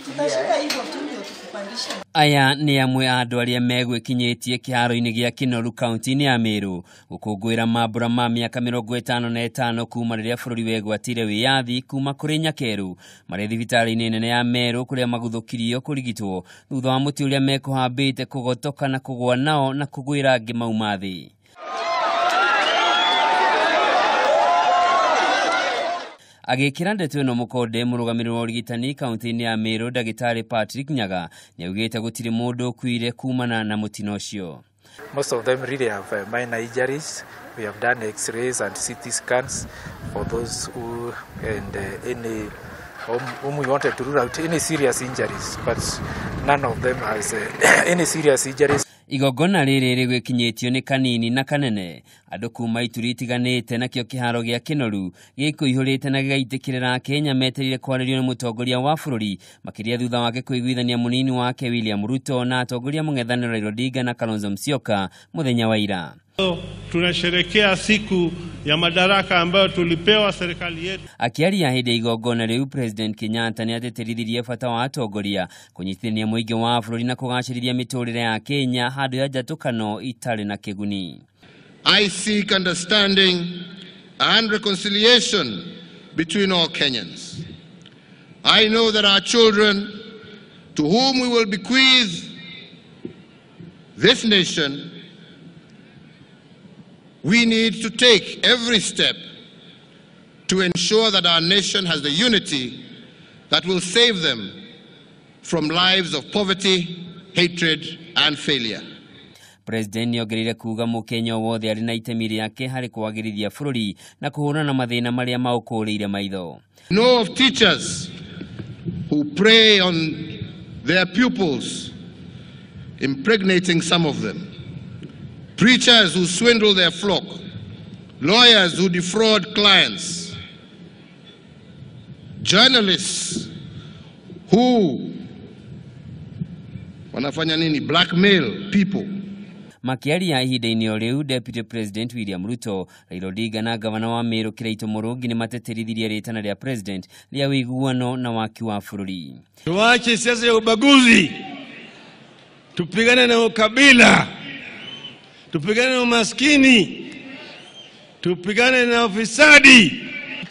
Tutashika hivyo tu ndio tukupandishe. Aya nĩ amwe a andũ arĩa megwĩkinyĩtie kĩharo-inĩ gĩa Kinoru kaunti-inĩ ya Meru gũkũngũĩra mambura ma mĩaka 55 kuma rĩrĩa bũrũri wegwatire wĩyathi kuma kũrĩ Nyakeru marĩ thibitarĩ-inĩ nene ya Meru kũrĩa maguthũkirio kũrigitwo thutha wa mũtĩ ũrĩa mekũhambĩte kũgotoka na kũgũa nao na kũgwĩra angĩ mauma thĩ. Agĩkĩra ndeto ĩno mũkonde mũrũgamĩrĩri wa ũrigitani kaunti-inĩ ya Meru ndagĩtarĩ Patrick Nyaga nĩaugĩte gũtirĩ mũndũ ũkuire kumana na mũtino ũcio. Most of them really have minor injuries. We have done x-rays and CT scans for those who and any whom we wanted to rule out any serious injuries, but none of them has any serious injuries. Igongona rĩrĩ rĩgwĩkinyĩtio nĩ kanini na kanene andũ kuma ituri itiganĩte nakĩo kĩharo gĩa Kinoru gĩkũihũrĩte na gĩgaitĩkĩrĩra Akenya metereire kwarĩrio nĩ mũtongoria wa bũrũri makĩria thutha wake kũiguithania mũnini wake William Ruto na atongoria mũng'ethanĩro Raila Odinga na Kalonzo Musyoka mũthenya wa ira. Tunasherekea siku ya madaraka ambayo tulipewa serikali yetu. Akiaria hĩndĩ ya igongona rĩu President Kenyatta nĩatĩtĩrithirie bata wa atongoria kũnyitithania mũingĩ wa bũrũri na kũgacĩrithia mĩtũrĩre ya Kenya handũ ya njatũkano itarĩ na kĩguni. I seek understanding and reconciliation between all Kenyans. I know that our children, to whom we will bequeath this nation, we need to take every step to ensure that our nation has the unity that will save them from lives of poverty, hatred, and failure. President nĩongereire kuga mũkenya o wothe arĩ na itemi rĩake harĩ kwagĩrithia bũrũri na kũhũrana na mathĩna marĩa maũkũrĩire maitho. Know of teachers who prey on their pupils, impregnating some of them, preachers who swindle their flock, lawyers who defraud clients, journalists who wanafanya nini, blackmail people. Makiaria ihinda-inĩ o rĩu Deputy President William Ruto, Raila Odinga na gavana wa Meru Kiraito Murungi nĩmateterithirie rĩtana rĩa President rĩa ũiguano na waki wa bũrũri. Tuache siasa ya ubaguzi, tupigane na ukabila, tupigane na umaskini, tupigane na ufisadi.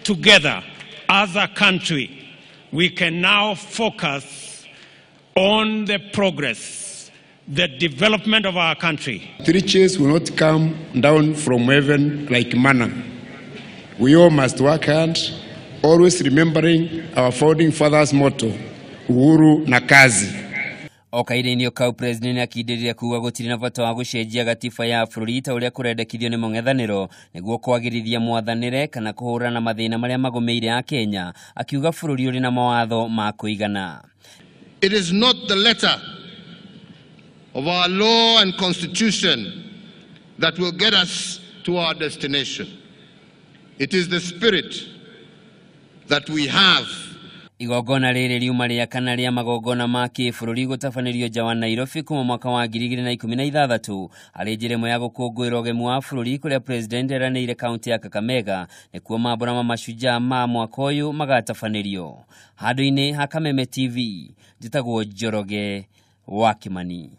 Together as a country we can now focus on the progress, the development of our country. Riches will not come down from heaven like manna. We all must work hard, always remembering our founding father's motto, uhuru na kazi. O kahinda-inĩ o kau President akindĩrĩria kuga gũtirĩ na bata wa gũcenjia gatiba ya bũrũri ta ũrĩa kũrendekithio nĩ mũng'ethanĩro nĩguo kwagĩrithia mwathanĩre kana kũhũrana na mathĩna marĩa magũmĩire Akenya, akiuga bũrũri ũrĩ na mawatho ma kũigana. It is not the letter of our law and constitution that will get us to our destination. It is the spirit that we have. Igongona rĩrĩ riuma rĩa kana rĩa magongona ma kĩbũrũri gũtabanĩrio nja wa Nairobi kuma mwaka wa 2016 arĩ njĩra ĩmwe ya gũkũngũĩra ũgemu wa bũrũri kũrĩa President eranĩire kaunti ya Kakamega nĩkuo mambura ma mashujaa ma mwaka ũyũ magatabanĩrio. Handũ-inĩ ha Kameme TV, njĩtagwo Njoroge wa Kimani.